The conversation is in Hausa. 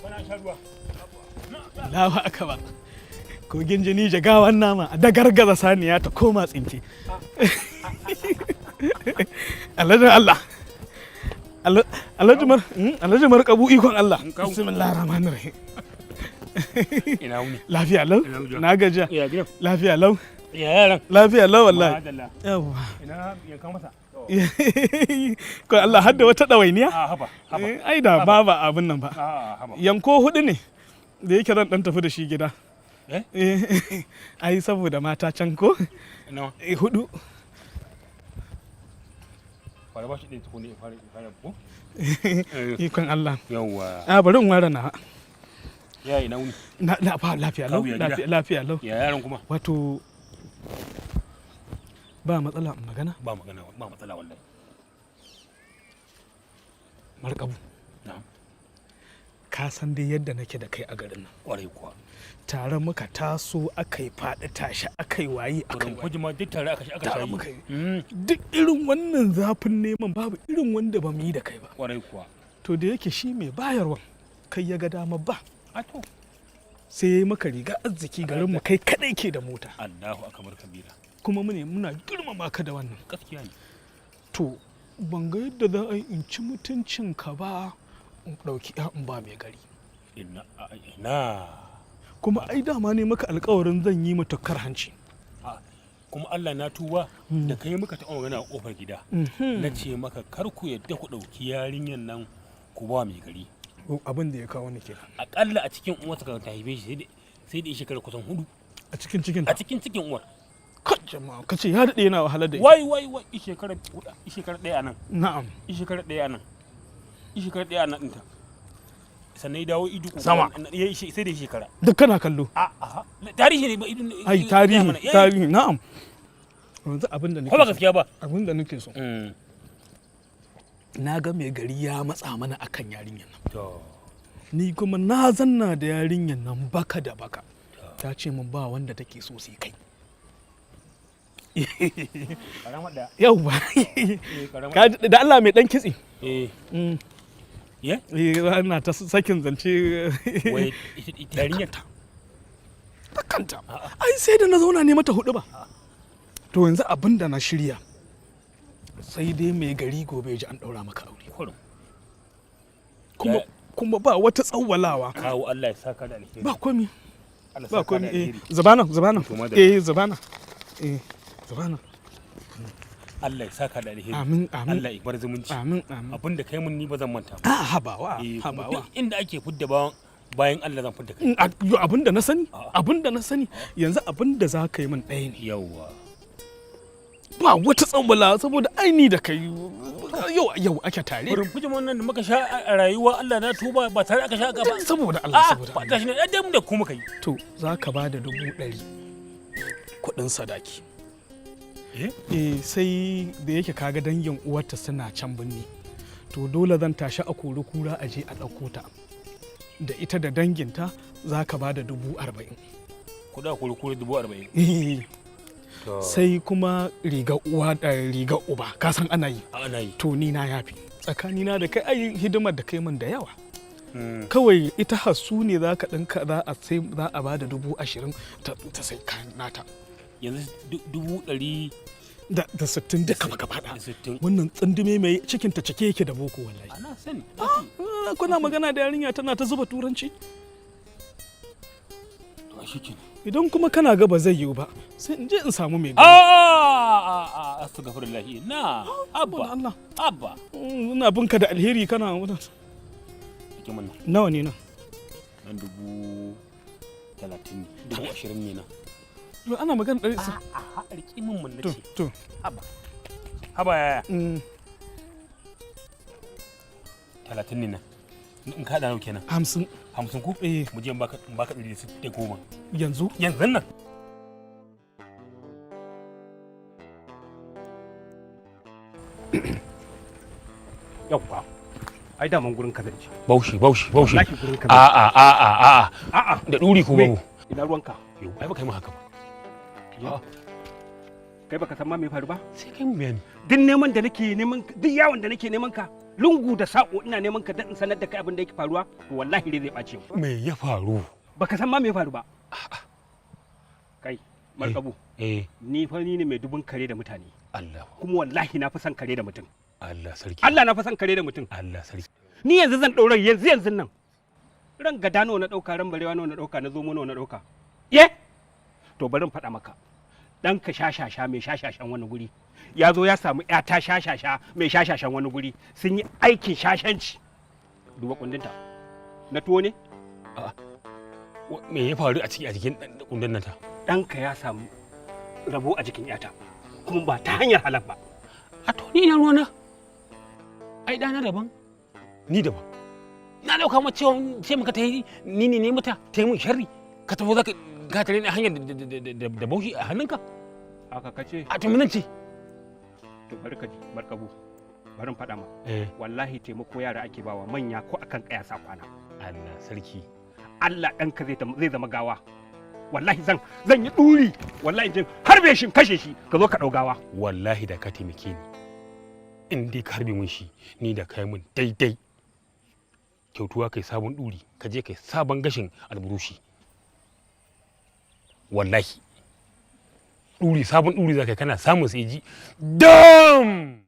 Bana sha ruwa. Allahu akbar. Kogin jini jagawan nama a dagargaza saniya ta koma tsinke. Alhaji Allah. Alhaji Mar Alhaji Markabu, ikon Allah. Bismillahir Rahmanir Rahim. Ina wuni? Lafiya lau. Ina gajiya. Na gajiya. Ya gidan? Lafiya lau. Ya yaran? Lafiya lau wallahi. Madalla. Yawwa. Ina yankan masa? Ko Allah hadda wata ɗawainiya? A haba, haba. Ai da ba abin nan ba. A haba. Yanko hudu ne da yake zan dan tafi da shi gida. Eh? Ai saboda mata can ko? Nawa? Hudu. Fara ba shi ɗaya tukuni, fara ko? Ikon Allah. Yawwa. A bari in ware na. Ya ina wuni? Na fa lafiya lau. Kawu, ya gida? Lafiya, lafiya lau. Ya yaran kuma? Wato ba matsala in magana? Ba magana, ba matsala wallahi. Markabu. Na'am. Ka san dai yadda nake da kai a garin nan. Kwarai kuwa. Tare muka taso, aka yi faɗi tashi, aka yi waye, aka yi Wurin waye. kujima duk tare aka aka Tare shayi. muka yi. Duk irin wannan zafin neman babu irin wanda ba mu yi da kai ba. Kwarai kuwa. To da yake shi mai bayarwan kai ya ga dama ba. A to. Sai ya yi maka riga arziki, garin mu kai kadai ke da mota. Allahu akbar kabira. Kuma mune muna girmama ka da wannan. Gaskiya ne. To ban ga yadda za a yi in ci mutuncin ka ba in ɗauki ya in ba mai gari. Ina ina. Kuma ai dama ne maka alkawarin zan yi mata hanci. A, kuma Allah na tuba da kai muka taɓa magana a kofar gida. Na ce maka kar ku yadda ku ɗauki yarinyar nan ku ba mai gari. Abin da ya kawo ni kenan. Akalla a cikin uwarsa kan ta haife shi sai da shekara kusan 4. A cikin cikin A cikin cikin uwar. Kan jama'a ka ce ya daɗe yana wahalar da ita. Wai wai wai, i shekara 4, i shekara 1 a nan. Na'am. I shekara 1 a nan. I shekara 1 a nan ɗinta. Sannan ya dawo idu Sama. Ya sai da shekara. Duk kana kallo. A aha. Tarihi ne ba idu. Ai tarihi, tarihi, na'am. Yanzu abin da nake Ko ba so. gaskiya ba? Abin da nake so. Na ga mai gari ya matsa mana akan yarinyar nan. To. Ni kuma na zanna da yarinyar nan baka da baka. Ta ce min ba wanda take so sai kai. Karama ɗaya. Yauwa. Eh, karama. Da Allah mai dan kitse. Eh. Ye? Eh, ana ta sakin zance. Wai ita yarinyar ta. Ta kanta. Ai sai da na zauna ne mata hudu ba. To yanzu abin da na shirya, sai dai mai gari gobe ya ji an daura maka aure. Kurum. Kuma ba wata tsawwalawa. Kawo, Allah ya saka da alheri. Ba komi. Allah Ba saka da komi. Eh, alheri. zubana, zubana. To, madalla. Eh, zubana. Eh, zubana. Allah ya saka da alheri. Amin, amin. Allah ya bar zumunci. Amin, amin. Abinda kai mun ni ba zan manta ba. A habawa, Eh, kuma habawa. duk inda ake fidda bawan bayan Allah zan fidda kai. Yo, abin da na sani, abin da na sani, yanzu abin da za ka yi min ɗaya ne. Yawwa. Ba wata tsawwala saboda aini da kai yau yau ake tare. Wurin fujin wannan da muka sha a rayuwa, Allah na tuba, ba tare aka sha ba. Saboda Allah, A saboda ba Allah. tashi ne dan da ku muka yi. To za ka ba da 100,000 kuɗin sadaki. Eh? Eh, sai da yake kaga dangin uwarta suna can binni. To dole zan tashi a kori kura a je a ɗauko ta. Da ita da danginta za ka ba da 40,000. Kuɗa kuri kuri 40,000. Eh, To. sai kuma riga uwa da riga uba, ka san ana yi. Ana yi. To ni na yafi. Tsakanina da kai ai hidimar da kai min da yawa. Kawai ita hasu ne za ka ɗinka, za a sai, za a ba da 20,000 ta sai kayan nata. Yanzu 160 da 60 duka gaba ɗaya. 60. Wannan tsindume mai cikin ta cike yake da boko wallahi. Ana sani. Ah, kuna magana da yarinya tana ta zuba turanci. To shi kenan. Idan kuma kana ga ba zai yiwu ba, sai in je in samu mai gari. A astaghfirullah, na Saboda abba. Allah. Abba. Ina binka da alheri kana Rike mun nan. Nawa ne nan? Nan 30,000 ne, 20,000 ne nan. Yo, ana magana ɗari A rike mun mun To nace. to. Haba haba yaya. 30 ne nan, in ka haɗa nawa kenan? 50. 50 ko? Eh. Mu je in baka 110. Yanzu? Yanzu nan. Yawwa, ai daman gurin ka zan je. Baushi, baushi, baushi. Wallahi gurin ka A zan a a a a. A'a. Da duri ko babu? Ina ruwanka? Yau ai baka yi min haka ba. Kai baka san ma me ya faru ba? Sai kai mu bayani. Duk neman da nake neman, duk yawon da nake neman ka, lungu da sako ina neman ka dan in sanar da kai abin da yake faruwa, to wallahi dai zai ɓace mu. Me ya faru? Baka san ma me ya faru ba. Kai, Markabu. Eh. Ni fa ni ne mai dubun kare da mutane. Allah. Kuma wallahi na fi son kare da mutum. Allah sarki. Allah, na fi son kare da mutum. Allah sarki. Ni yanzu zan ɗaura yanzu yanzu nan. Ran gada nawa na ɗauka, ran barewa nawa na ɗauka, na zomo nawa na ɗauka. Ye? To bari in faɗa maka. Ɗanka shashasha mai shashashan wani guri. Ya zo ya samu ƴata shashasha mai shashashan wani guri. Sun yi aikin shashanci. Duba kundinta. Na tuwo ne? Me ya faru a ciki a jikin kundin nan ta? Ɗanka ya samu rabo a jikin ƴata. Kuma ba ta hanyar halal ba. A to, ni ina ruwana? Ai ɗana daban, ni daban. Na ɗauka ma cewa ce maka ta yi ni ne ne mata ta yi mun sharri. Ka tafi za ka tare ni a hanyar da bauchi a hannunka. Haka kace? A to, nan ce. To bari ka ji, Markabu. Bari in faɗa ma. Eh. Wallahi taimako yara ake bawa, manya ko akan ƙaya sa kwana. Allah sarki. Allah, ɗanka zai zama gawa. Wallahi zan yi ɗuri, wallahi in harbe shi in kashe shi, ka zo ka ɗau gawa. Wallahi da ka taimake ni. In dai ka harbe mun shi, ni da kai mun daidai. Kyautuwa kai sabon ɗuri, ka je kai sabon gashin alburushi. Wallahi. Ɗuri sabon ɗuri za ka yi, kana samun sai ji. Dam!